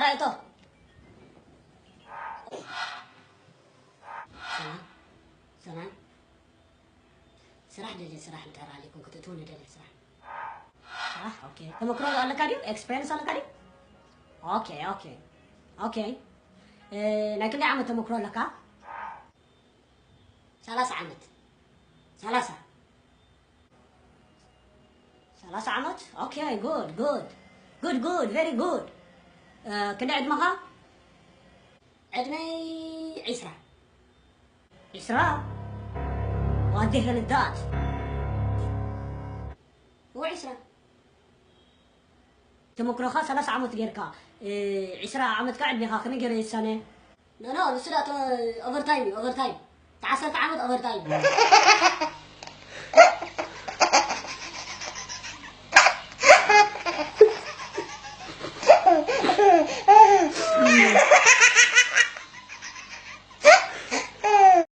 ኣቶ ሰላም፣ ሰላም። ስራሕ ደልየ፣ ስራሕ እንድሕር ኣልይኩም ክትእትውኒ ደልየ፣ ስራሕ። ስራሕ፣ ኦኬ። ተመክሮ ኣለካ ድዩ? ኤክስፔሪንስ ኣለካ ድዩ? ኦኬ፣ ኦኬ፣ ኦኬ። እ፣ ናይ ክንደይ ዓመት ተመክሮ ኣለካ? ሰላሳ ዓመት። ሰላሳ። ሰላሳ ዓመት? ኦኬ፣ ጉድ፣ ጉድ። ጉድ፣ ጉድ፣ ቨሪ ጉድ። እ፣ ክንደይ ዕድመኻ? ዕድመይ ዒስራ። ዒስራ? What the hell is that? እወ፣ ዒስራ። ተመክሮኻ ሰላሳ ዓመት ጌርካ፣ እ፣ ዒስራ ዓመትካ ዕድሜኻ ከመይ ገይሩ ይሳነ? ኖ፣ ኖ፣ ንሱ ደኣ እቶ ኦቨርታይም እዩ፣ ኦቨርታይም። እታ ዓሰርተ ዓመት ኦቨርታይም።